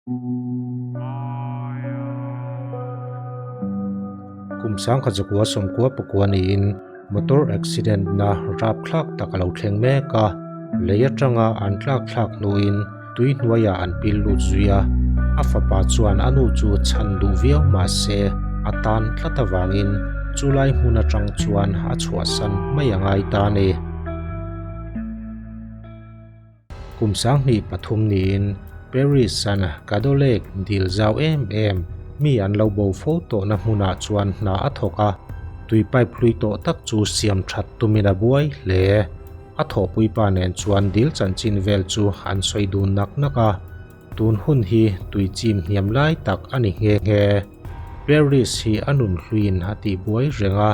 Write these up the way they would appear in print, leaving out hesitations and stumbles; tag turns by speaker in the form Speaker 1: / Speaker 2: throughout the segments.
Speaker 1: Kum 1999 niin motor accident na rapthlak tak a lo thleng mek a, lei atanga an tlak thlak hnuin tui hnuaiah an pil lut zui a, a fapa chuan a nu chu chhan duh viau mah se a tan tlat avangin chulai hmun atang chuan a chhuahsan mai a ngai ta a ni. Kum 2003 niin Paris an Caddo Lake dil zau em em mi an lo bo fo tawhna hmunah chuan hna a thawk a, tui pipe hlui tawh tak chu siam that tumin a buai hle. A thawhpuipa nen chuan dil chanchin vel chu an sawi dun nak nak a, tun hun hi tui chim hniam lai tak a ni nghe nghe. Paris hi a nun hluiin a tihbuai reng a,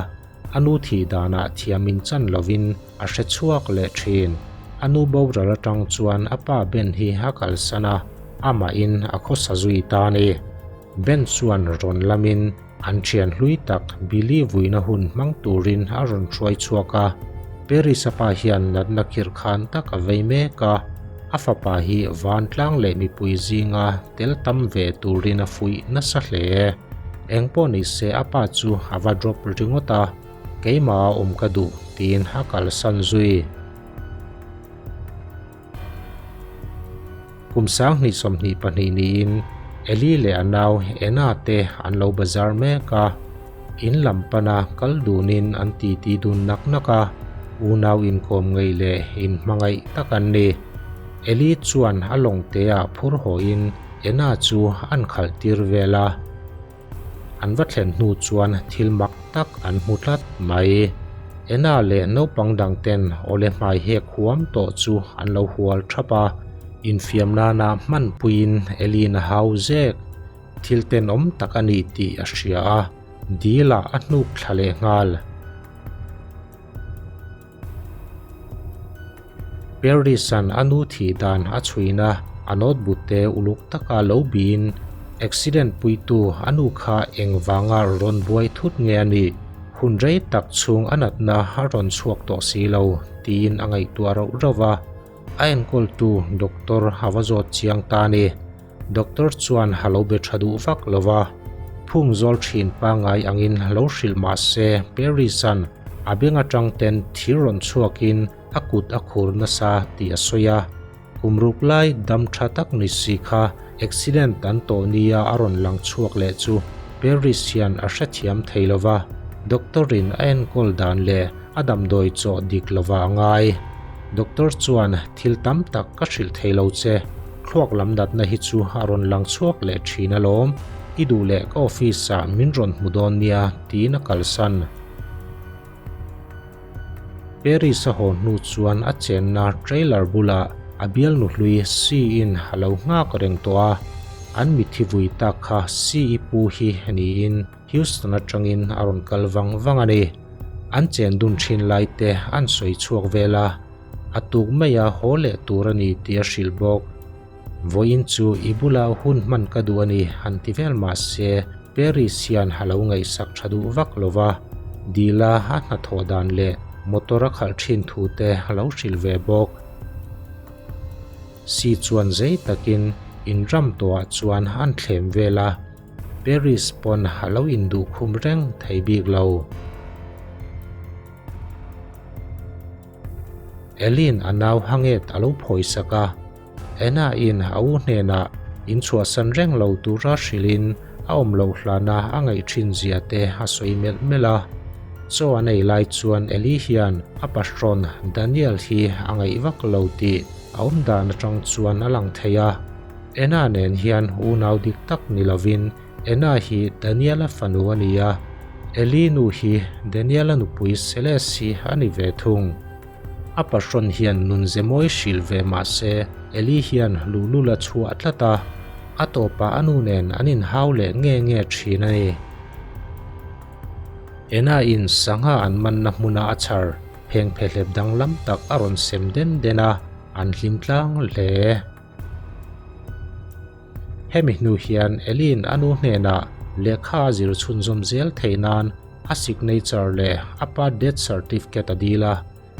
Speaker 1: A nu thih danah thiamin chan lovin a hre chhuak leh thin. A nu boral atang chuan a pa Ben hi a kalsan a, amahin a khawsa zui ta a ni. Ben chuan rawn lamin an thian hlui tak Billy vuina hun hmang turin a rawn hruai chhuak a. Paris a pa hian natna khirh khan tak a vei mek a, a fapa hi vantlang leh mipui zinga tel tam ve turin a fuih nasa hle. Eng pawh ni se a pa chu a va drop ringawt a, keimah a awm ka duh tiin a kalsan zui. Kum 2022 niin Eli leh a nau Ena te an lo bazar mek a, in lam pana kal dunin an titi dun nak nak a, unau inkawm ngei leh inhmangaih tak an ni. Eli chuan a lawng teah phur hawiin Ena chu an khalh tir vel a, an va thlen hnu chuan thil mak tak an hmu tlat mai. Ena leh naupang dang ten awle hmai hek huam tawh chu an lo hual thap a, infiam nana hmanpuiin Elin a hau zek. Thil tenawm tak a ni tih a hria a, dil ah a hnuk thla leh nghal. Paris-a'n a nu thih dan a chhuina a notebook te uluk taka lo biin accident puitu a nu kha engvanga rawn buai thut nge a nih, hun rei tak chhung a natna a rawn chhuak tawh si lo tiin a ngaihtuah rauh rauh a, a enkawltu doctor a va zawt chiang ta a ni. Doctor chuan a lo be tha duh vak lo va, phung zawl thin pangngai angin lo hrilh mah se Paris-a'n a beng atang ten thir rawn chhuakin a kut a khur nasa tih a sawi a. Kum ruk lai dam tha tak ni si kha accident an tawh nia a rawn lang chhuak leh chu Paris hian a hrethiam thei lo va, doctor-in a enkawl dan leh a damdawi chawh dik lova a ngai. Doctor chuan thil tam tak ka hrilh thei lo che. Thluak lam natna hi chu a rawn lang chhuak leh thin alawm, i duh leh ka office ah min rawn hmu dawn nia tiin a kalsan. Paris a haw hnu chuan a chenna trailer bulah a bialnu hlui Si-in a lo nghak reng tawh a, an mitthi vui tak kha Si-i pu hi niin Houston atangin a rawn kal vang vang a ni. An chen dun thin lai te an sawi chhuak vel a. A tuk maia haw leh tur a ni tih a hrilh bawk. Vawiin chu i bula hun hman ka duh a ni han ti vel mah se Paris hian a lo ngaihsak tha duh vak lo va, dila a hnathawh dan leh motor a khalh thin thu te a lo hrilh ve bawk. Si chuan zei takin inram tawhah chuan an thlem vel a. Paris pawn a lo induh khum reng thei bik lo. Elin a nau hanget a lo phawisak a, Anna in a u hnenah in chhuahsan reng lo tura hrilhin a awm loh hlana a ngaih thin zia te a sawi melh melh a. Chaw an ei lai chuan Eli hian a pahrawn Daniel hi a ngaih vak lo tih a awm dan atang chuan a lang thei a. Anna nen hian unau dik tak ni lovin Anna hi Daniela fanu a ni a, Eli nu hi Daniela nupui Celeste hi a ni ve thung. A pahrawn hian nun ze mawi hrilh ve mah se Eli hian luhlul a chhuah tlat a, a tawpah a nu nen an inhau leh nge nge thin a ni. Anna in sangha an manna hmuna a chhar pheng phehlep danglam tak a rawn sem den den a, an hlim tlang hle. Hemi hnu hian Elin a nu hnenah lehkha a zir chhunzawm zel theih nan a signature leh a pa death certificate a dil a.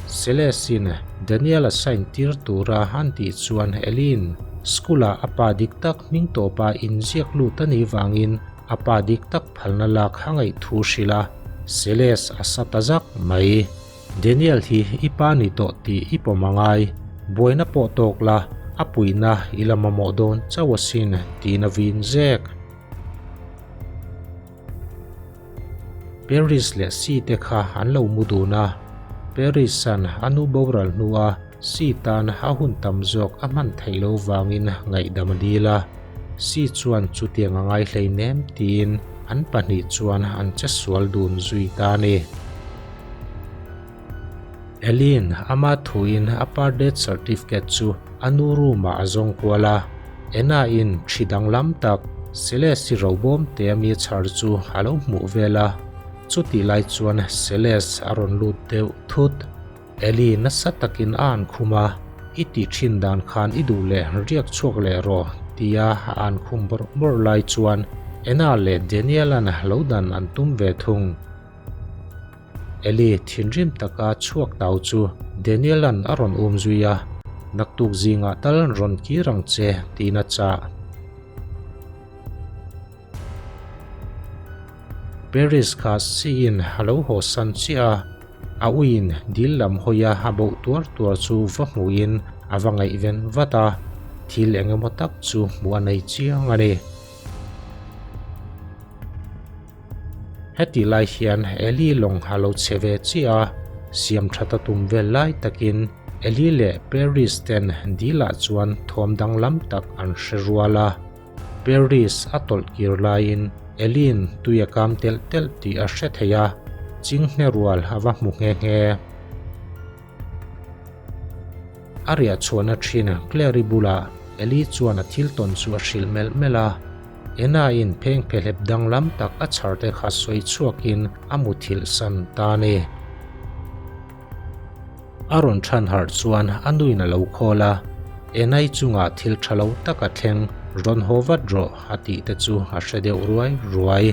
Speaker 1: Celeste-in Daniel a sign tir tura an tih chuan Elin School-ah a pa dik tak hming tawpa inziak lut a nih vangin a pa dik tak phalna lak a ngaih thu hrilh a, Celeste a sa ta zak mai. Daniel hi i pa ni tawh tih i pawm a ngai, buaina pawh tawk la, a puihna i la mamawh dawn chauh asin tiin a vin zek. Paris leh Si te kha an lo mu dun a, Paris-a'n a nu boral hnua Si tan a hun tam zawk a hman theih lo vangin ngaihdam a dil a, Si chuan chutiang a ngai hleinem tiin an pahnih chuan an che sual dun zui ta a ni. Elin ama thuin a pa death certificate chu a nu room-ah a zawng kual a, Ena-in thi danglam tak Celeste-i robawm te ami chhar chu a lo hmuh vel a, chutih lai chuan Celeste a rawn lut deuh thut. Eli nasa takin a an khum a, I tih thin dan khan i duh leh riak chhuak leh rawh tia a an khum bawrh bawrh lai chuan Ena leh Daniel-a'n lo dan an tum ve thung. Eli thinrim taka chhuak tau chu Daniel-a'n a rawn um zui a, Naktuk zingah tal rawn kir ang che tiin a chah. Paris kha siin a lo haw san chiah a, a uiin dil lam hawia a boh tuar tuar chu va hmuhin a va ngaihven vat a, thil eng emaw tak chu hmuh a nei chiang a ni. Heti lai hian Eli lawng a lo che ve chiah a, siam that a tum vel lai takin Eli leh Paris ten dilah chuan thawm danglam tak an hre rual a. Paris a tawlh kir laiin Eli'n tui a kam telh telh tih a hre thei a, chinghne rual a va hmu nghe nghe. A riah chhuahna thin Clary bulah Eli chuan a thil tawn chu a hrilh melh melh a. Ena-in pheng phehlep danglam tak a chhar te kha sawi chhuakin a muthilh san ta a ni. A rawn chhan harh chuan a nuin a lo khawl a, Ena-i chungah thil tha lo tak a thleng, rawn haw vat rawh a tih te chu a hre deuh ruai ruai.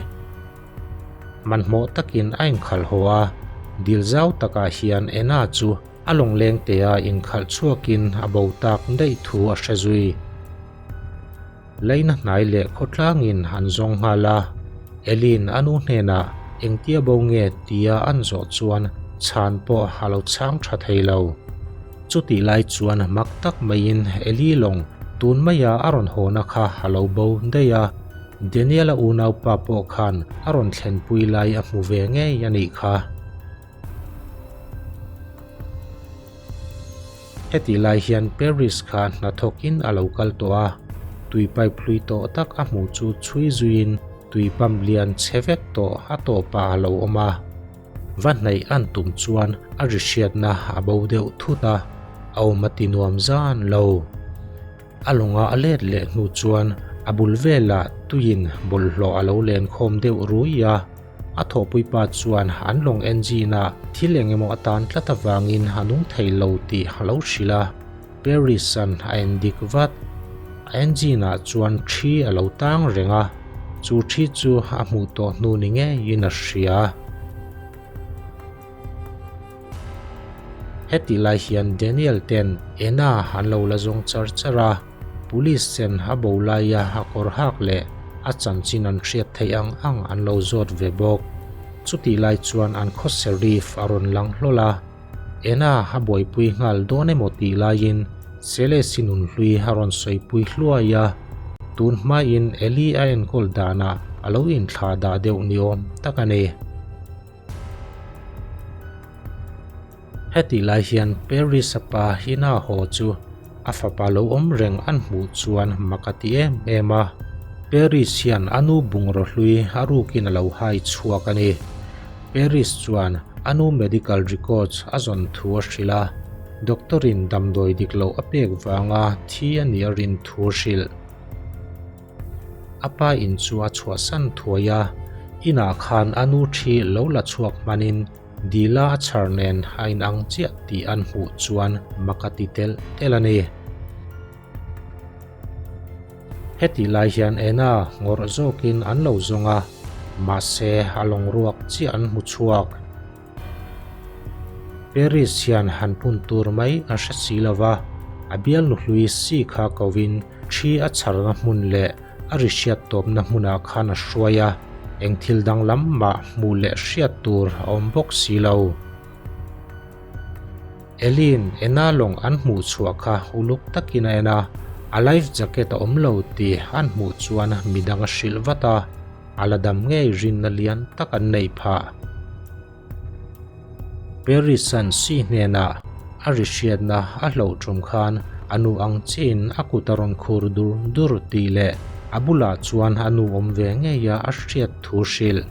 Speaker 1: Hmanhmawh takin a inkhalh haw a, dil zau takah hian Ena chu a lawngleng tea inkhalh chhuakin a bo tak daih thu a hre zui. Laina hnai leh khawtlangin an zawng nghal a, Elin a nu hnenah engtia bo nge tia an zawh chuan chhan pawh a lo chhang tha thei lo. Chutih lai chuan mak tak maiin Eli lawng tun maia a rawn hawna kha a lo bo daih a, Daniel-a unaupa pawh khan a rawn thlenpui lai a hmu ve ngei a nih kha. Hetih lai hian Paris kha hnathawkin a lo kal tawh a, tui pipe hlui tawh tak a hmuh chu chhui zuiin tui pump lian chhe vek tawh a tawpah a lo awm a. Va hnaih an tum chuan a ri hriatna a bo deuh thut a, a awm a ti nuam zan lo. A lawnga a let leh hnu chuan a bul velah tuiin bawlhhlawh a lo len khawm deuh rui a, a thawhpuipa chuan an lawng engine-a thil eng emaw atan tlat avangin a nung thei lo tih a lo hrilh a, Paris-a'n a en dik vat. A engine-ah chuan thi a lo tang reng a, chu thi chu a hmuh tawh hnu ni ngeiin a hria. Heti lai hian Daniel ten Ena an lo la zawng char char a, police ten a bo laia a kawr hak leh a chanchin an hriat theih ang ang an lo zawt ve bawk. Chutih lai chuan an khaw sheriff a rawn lang hlawl a, Ena a buaipui nghal dawn emaw tih laiin Celeste-i nunhlui a rawn sawipui hluai a, tun hmain Eli a enkawl danah a lo inthlah dah deuh ni awm tak a ni. Hetih lai hian Paris-a pa Hina haw chu a fapa lo awm reng an hmuh chuan mak a ti em em a. Paris hian a nu bungraw hlui a rukin a lo hai chhuak a ni. Paris chuan a nu medical records a zawn thu a hrilh a, doctor-in damdawi dik loh a pek vanga thi a nih a rin thu a hrilh. A pa in chu a chhuahsan thuai a, inah khan a nu thi lo la chhuak hmanin Dila a chhar nen a inang chiah tih an hmuh chuan mak a ti telh telh a ni. Hetih lai hian Ena ngawrh zawkin an lo zawng a, mahse a lawng ruak chiah an hmu chhuak. Paris hian han pun tur mai a hre si lo va, a bialnu hlui si kha kovin. Ṭhi a chharna hmun leh a ri hriat tawpna hmunah khan a hruai a, eng thil danglam mah hmuh leh hriat tur a awm bawk si lo. Elin Ena lawng an hmuh chhuah kha uluk takin a en a, a life jacket a awm lo tih an hmuh chuan midang a hrilh vat a, a la dam ngei rinna lian tak an neih phah. Paris-a'n si hnenah a ri hriatna a hloh tum khan a nu ang chiin a kut a rawn khur dur dur tih leh a bulah chuan a nu awm ve ngeia a hriat thu hrilh.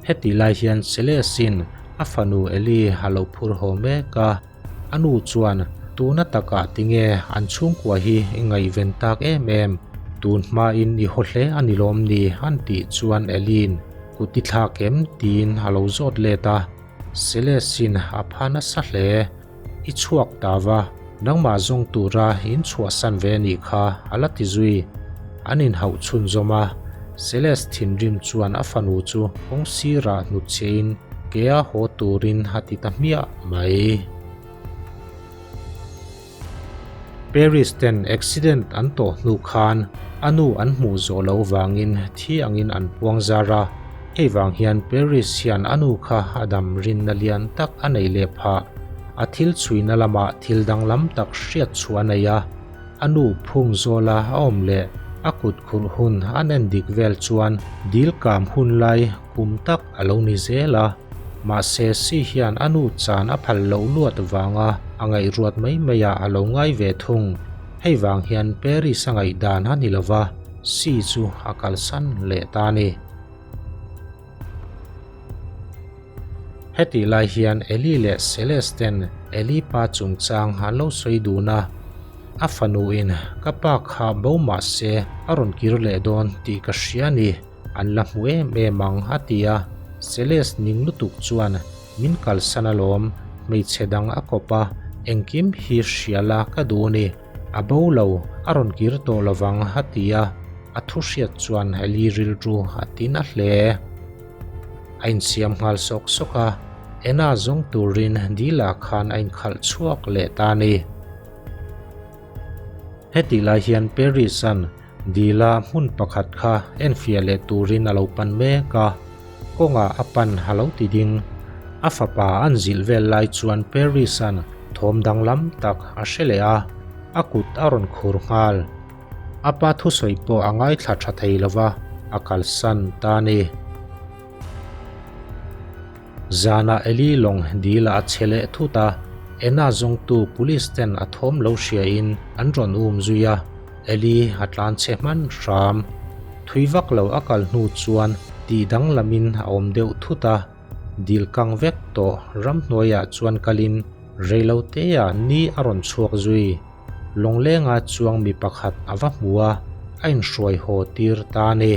Speaker 1: Heti lai hian Celeste-in a fanu Ellie a lo phur haw mek a, a nu chuan tuna takah tinge an chhungkua hi i ngaihven tak em em, tun hmain i haw hle a ni lawm ni an tih chuan Ellie-in kut i thlak em tiin a lo zawt let a, Celeste-in a pha nasa hle. I chhuak ta va, nangmah zawng tura in chhuahsan ve a nih kha, a la ti zui. An inhauh chhunzawm a, Celeste thinrim chuan a fanu chu kawng sirah hnutchhiahin kea haw turin a ti ta hmiah mai. Paris ten accident an tawh hnu khan a nu an hmuh zawh loh vangin thi angin an puang zar a, hei vang hian Paris hian a nu kha a dam rinna lian tak a nei leh phah. A thil chhuina lamah thil danglam tak hriat chhuah a nei a, a nu phung zawla a awm leh a kut khurh hun an en dik vel chuan dil kam hun lai kum tak a lo ni zel a. Mahse si hian a nu chan a phal loh luat vanga a ngaihruat mai maiah a lo ngai ve thung. Hei vang hian Paris a ngaihdan a ni lova, si chu a kalsan leh ta a ni. Hetih lai hian Ellie leh Celeste ten Ellie pa chungchang an lo sawi dun a, a fanuin ka pa kha bo mahse a rawn kir leh dawn tih ka hria a ni. An la hmu em em ang a ti a, Celeste ning lutuk chuan min kalsan alawm, hmeichhe dang a kawp a, engkim hi hria la ka duh a ni, a bo lo, a rawn kir tawh lovang a ti a, a thu hriat chuan Ellie rilru a tin a hle. A insiam nghal sawk sawk a, Ena zawng turin Dila khan a inkhalh chhuak leh ta a ni. Hetih lai hian Paris-a'n Dila hmun pakhat kha enfiah leh turin a lo pan mek a, kawngah a pan a lo ti ding. A fapa an zilh vel lai chuan Paris-a'n thawm danglam tak a hre leh a, a kut a rawn khur nghal. A pa thusawi pawh a ngaithla tha thei lo va, a kalsan ta a ni. Zanah Eli lawng dil ah a che leh thut a, Ena zawngtu police ten a thawm lo hria in an rawn um zui a, Eli a tlan chhe hman hram. Thui vak lo a kal hnu chuan tih danglam in a awm deuh thut a, dil kang vek tawh ramhnuai ah chuan kal in reilote ah ni a rawn chhuak zui. Lawnglenga chuang mi pakhat a va hmu a, a inhruai haw tir ta a ni.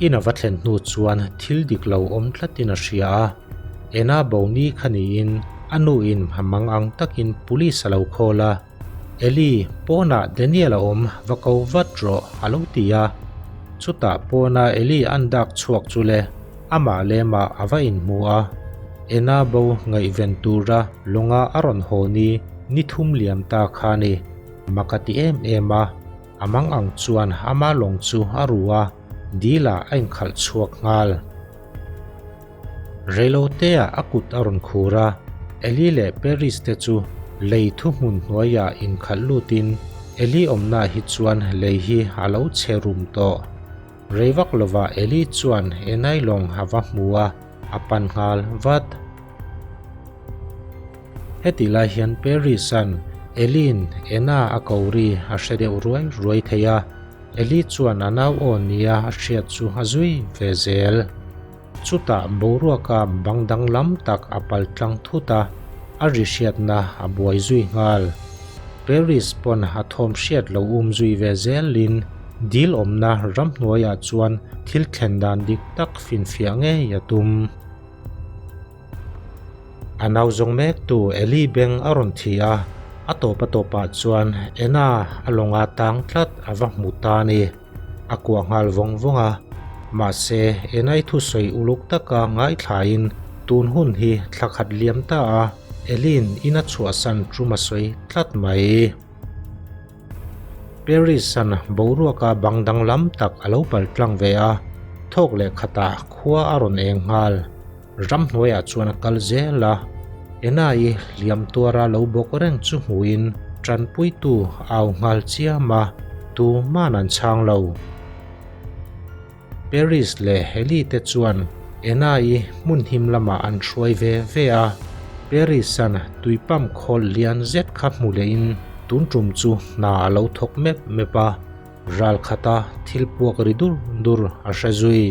Speaker 1: In a va thlen hnu chuan thil dik lo awm tlatin a hria a, Ena bo ni kha niin a nu in a mang ang takin police a lo call a, Eli, pawnah Daniel a awm, va ko vat rawh a lo ti a. Chutah pawna Eli an dak chhuak chu le, amah lemah a va inhmu a, Ena bo ngaihven tura lawnga a rawn haw ni ni thum liam ta kha a ni, mak a ti em em a. A mang ang chuan ama lawng chu a ru a, dil ah a inkhalh chhuak nghal. Reilote-ah a kut a rawn khur a, Eli leh Paris te chu lei thuhmun hnuaiah inkhalh lutin Eli awmnaah hi chuan lei hi a lo chhe rum tawh. Rei vak lovah Eli chuan Enai lawng a va hmu a, a pan nghal vat. Heti lai hian Paris-a'n Eli'n Ena a ko ri a hre deuh ruai ruai thei a, Eli chuan a nau aw nia a hriat chu a zui ve zel. Chutah boruaka bang danglam tak a pal tlang thut a, a ri hriatna a buai zui nghal. Paris pawn a thawm hriat lo um zui ve zelin dil awmna ramhnuaiah chuan thil thlen dan dik tak finfiah ngei a tum. A nau zawng mek tu Eli beng a rawn thi a, a tawp a tawpah chuan Ena a lawnga tang tlat a va hmu ta a ni. A kuah nghal vawng vawng a, mahse Enai thusawi uluk taka ngaithlain tun hun hi thla khat liam ta a. Elin in a chhuahsan tum a sawi tlat mai. Paris-a'n boruaka bang danglam tak a lo pal tlang ve a, thawk leh khatah khua a rawn eng nghal. Ramhnuaiah chuan a kal zel a, Ena-i hliam tuara lo bawk reng chu hmuhin tanpuitu a au nghal chiam a, tuman an chhang lo. Paris leh Heli te chuan Ena-i hmun him lamah an hruai ve ve a, Paris-a'n tui pump khawl lian zet kha hmu lehin tun tum chu hna a lo thawk mep mep a, ral khata thil puak ri dur dur a hre zui.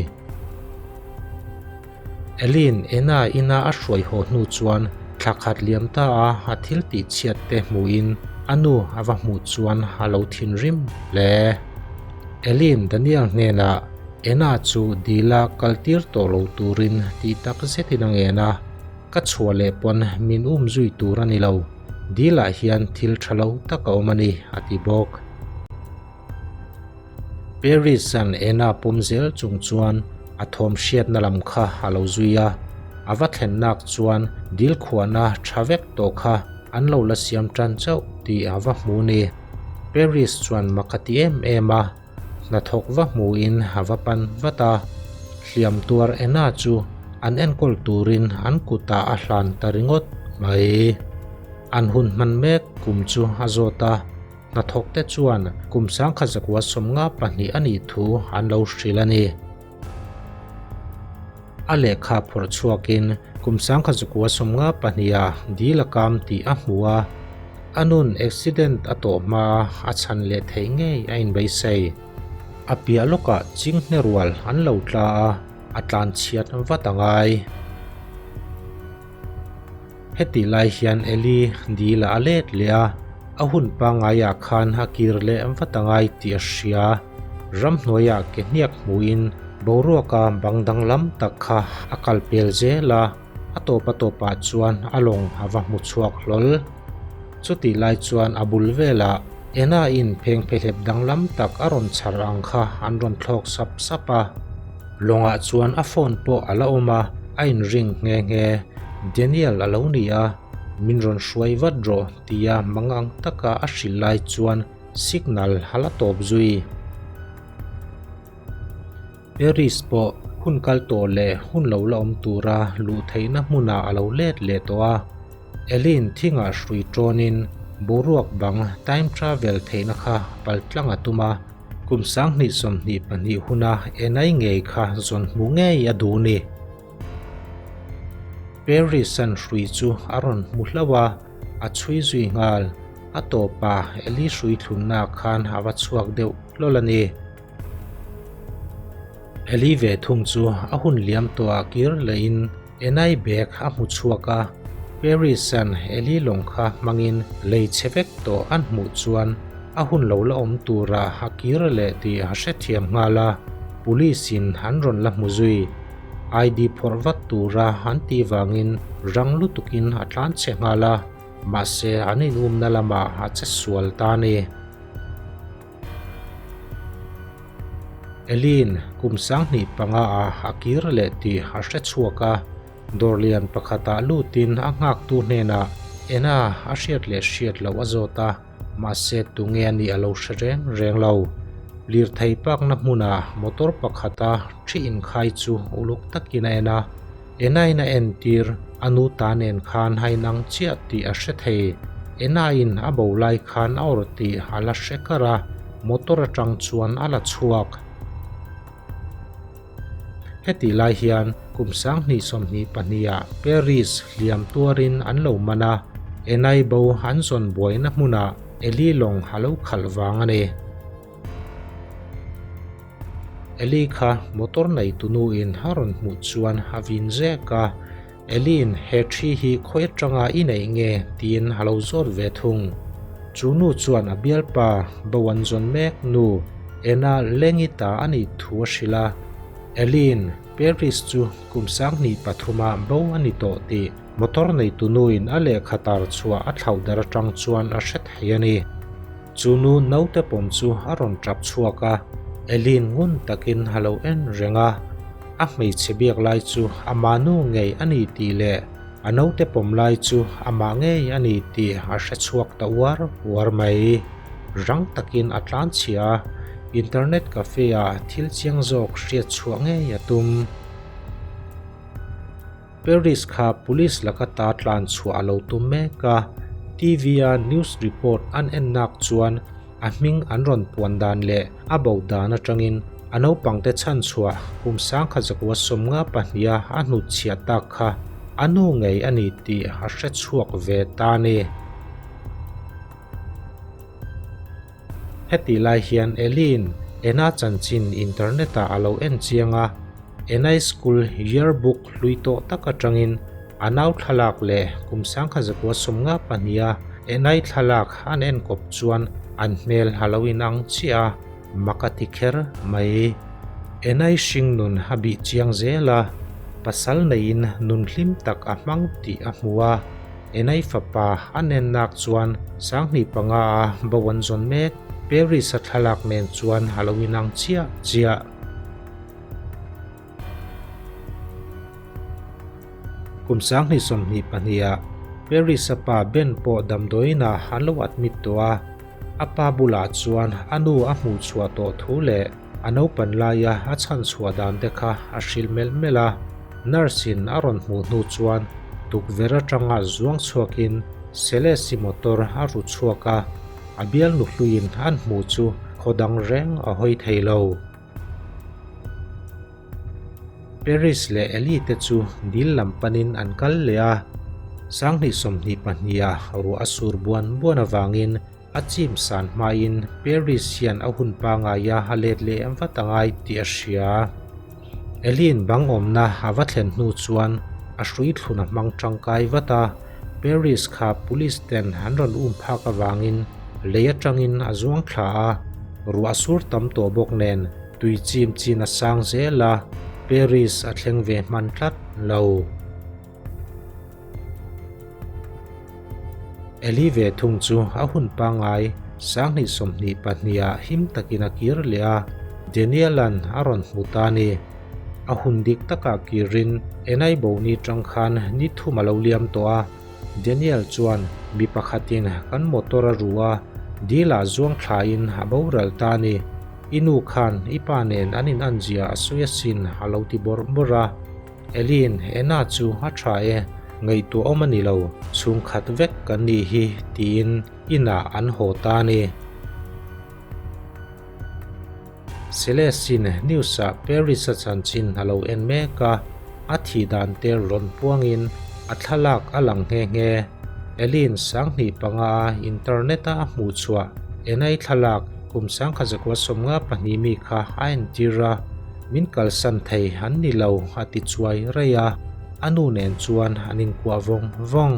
Speaker 1: Elin Ena ina a hruai haw hnu chuan thla khat liam ta a a thil tih chhiat te hmuhin a nu a va hmuh chuan a lo thinrim hle. Elin Daniel hnenah Ena chu dila kal tir tawh lo turin tih tak zetin a ngen a, Ka chhuah leh pawn min um zui tur a ni lo, dilah hian thil tha lo tak a awm a ni, a ti bawk. Paris-a'n Ena pawm zel chung chuan a thawm hriatna lam kha a lo zui a, a va thlen nak chuan dil khuahna tha vek tawh kha an lo la siam tan chauh tih a va hmu ni. Paris chuan mak a ti em em a, hnathawk va hmuin a va pan vat a, hliam tuar Ena chu an enkawl turin an kutah a hlan ta ringawt mai. An hun hman mek kum chu a zawt a. Hnathawkte chuan kum 1972 a nih thu an lo hrilh a ni. A lehkha phawrh chhuakin kum 1952 ah dil a kam tih a hmu a, a nun accident a tawh hmaa a chhan leh theih ngei a inbeisei. A piah lawkah chinghne rual an lo tla a, a tlanchhiat vat a ngai. Heti lai hian Eli dil a let leh a, a hun pangaiah khan a kir leh vat a ngai tih a hria. Ramhnuaiah ke hniak hmuhin boruaka bang danglam tak kha a kal pel zel a, a tawp a tawpah chuan a lawng a va hmu chhuak hlawl. Chutih lai chuan a bul velah Ena-in phengphehlep danglam tak a rawn chhar ang kha an rawn thlawk sap sap a. Lawngah chuan a phone pawh a la awm a, a inring nghe nghe. Daniel a lo ni a, min rawn hruai vat rawh tia mangang taka a hrilh lai chuan signal a la tawp zui. Paris pawh hun kal tawh leh hun lo la awm tura luh theihna hmunah a lo let leh tawh a. Elin thingah hrui tawnin boruak bang time travel theihna kha paltlang a tum a. Kum 2022 huna enai ngei kha zawn hmuh ngei a duh ni. Paris-a'n hrui chu a rawn hmu hlauh a, a chhui zui nghal. A tawpah Eli hrui thlunna khan a va chhuak deuh hlawl a ni. Eli ve thung chu a hun liam tawhah kir lehin Enai bag a hmu chhuak a, Paris-a'n Eli lawng kha hmangin lei chhe vek tawh an hmuh chuan a hun lo la awm tura a kir leh tih a hrethiam nghal a, Police-in an rawn la hmu zui. ID phawrh vat tura an tih vangin rang lutukin a tlan chhe nghal a, mahse an inumna lamah a che sual ta a ni. Elin kum 2005 ah a kir leh tih a hre chhuak a, dawr lian pakhatah lutin a nghaktu hnenah Ena a hriat leh hriat loh a zawt a, mahse tunge a nih a lo hre reng reng lo. Lirthei pakna hmunah motor pakhata thi inkhai chu uluk takin a en a, Enain a entir, a nu ta nen khan a inang chiah tih a hre thei. Enain a bo lai khan a awrh tih a la hre kar a, motor atang chuan a la chhuak. Hetih lai hian kum 2022 ah Paris hliam tuarin an lo man a, Enai bo an zawn buaina hmunah Eli lawng a lo khalh vang a ni. Eli kha motor nei tunuin a rawn hmuh chuan a vin zek a, Eli'n he thi hi khawi atanga i neih nge tiin a lo zawt ve thung. Chu nu chuan a bialpa bo an zawn mek nu Ena Lengita a nih thu a hrilh a, Eli'n Paris chu kum 2003 ah bo a ni tawh tih motor nei tunuin a lehkha tar chhuah a thlauh der atang chuan a hre thei a ni. Chu nu naute pawm chu a rawn tap chhuak a, Elin ngun takin a lo en reng a. A hmeichhe biak lai chu ama nu ngei a ni tih leh A naute pawm lai chu amah ngei a ni tih a hre chhuak ta uar uar mai. Rang takin a tlan chhia a, internet cafe ah thil chiang zawk hriat chhuah ngei a tum. Paris kha police laka ta tlan chhuah a lo tum mek a, TV a news report an en nak chuan a hming an rawn puan dan leh a bo dan atangin a naupangte chhan chhuah kum sangkhat zakua sawmnga pahniha a hnutchhiah tak kha a nu ngei a ni tih a hre chhuak ve ta a ni. Hetih lai hian Eli'n Ena chanchin internet-ah a lo en chiang a, Enai School yearbook hlui tawh tak atangin a nau thlalak leh kum sangkhat zakua sawmnga pahniha Enai thlalak an enkawp chuan an hmel a lo inang chiah a, mak a ti kher mai. Enai hringnun a bih chiang zel a, pasal neiin nun hlim tak a hmang tih a hmu a. Enai fapa a nennak chuan sanghnih panga a bo an zawn mek. Paris a thlalak nen chuan a lo inang chiah chiah. Kum 2022 ah Paris a pa Ben pawh damdawiinah an lo admit tawh a. A pa bulah chuan a nu a hmuh chhuah tawh thu leh a naupan laia a chhan chhuah dan te kha a hrilh melh melh a. Nurse in a rawn hmuh hnu chuan tukverh atanga zuang chhuakin Celeste-i motor a ru chhuak a, a bialnu hluiin an hmuh chu khaw dang reng a hawi thei lo. Paris leh Ellie te chu dil lam panin an kal leh a, 2022 ah ruah a sur buan buan avangin a chim san hmain Paris hian a hun pangaia a let leh vat a ngai tih a hria. Ellie-in bang awmna a va thlen hnu chuan a hrui thlun a hmang tangkai vat a, Paris kha police ten an rawn um phak avangin lei atangin a zuang thla a, ruah sur tam tawh bawk nen Tui chim chin a sang zel a, Paris a thleng ve hman tlat lo. Eli ve thung chu a hun pangngai 2022 ah him takin a kir leh a, Daniel-a'n a rawn hmu ta a ni. A hun dik takah kirin Enai Boni tang khan ni thum a lo liam tawh a, Daniel chuan mi pakhatin kan motor a ru a, dil-ah zuang thlain a boral ta a ni. I nu khan i pa nen an in anzia a sawi asin a lo ti bawrh bawrh a. Elin, Ena chu a tha e, ngaihtuah awm a ni lo, chhungkhat vek kan nih hi tiin inah an haw ta a ni. Celeste-in news-ah Paris-a chanchin a lo en mek a, a thih dan te rawn puangin a thlalak a lang nghe nghe. Elin 2005 a internet-a a hmuh chhuah Enai thlalak kum 1992 mi kha a entir a, min kalsan thei an ni lo a ti chuai raih a, a nu nen chuan an inkuah vawng vawng.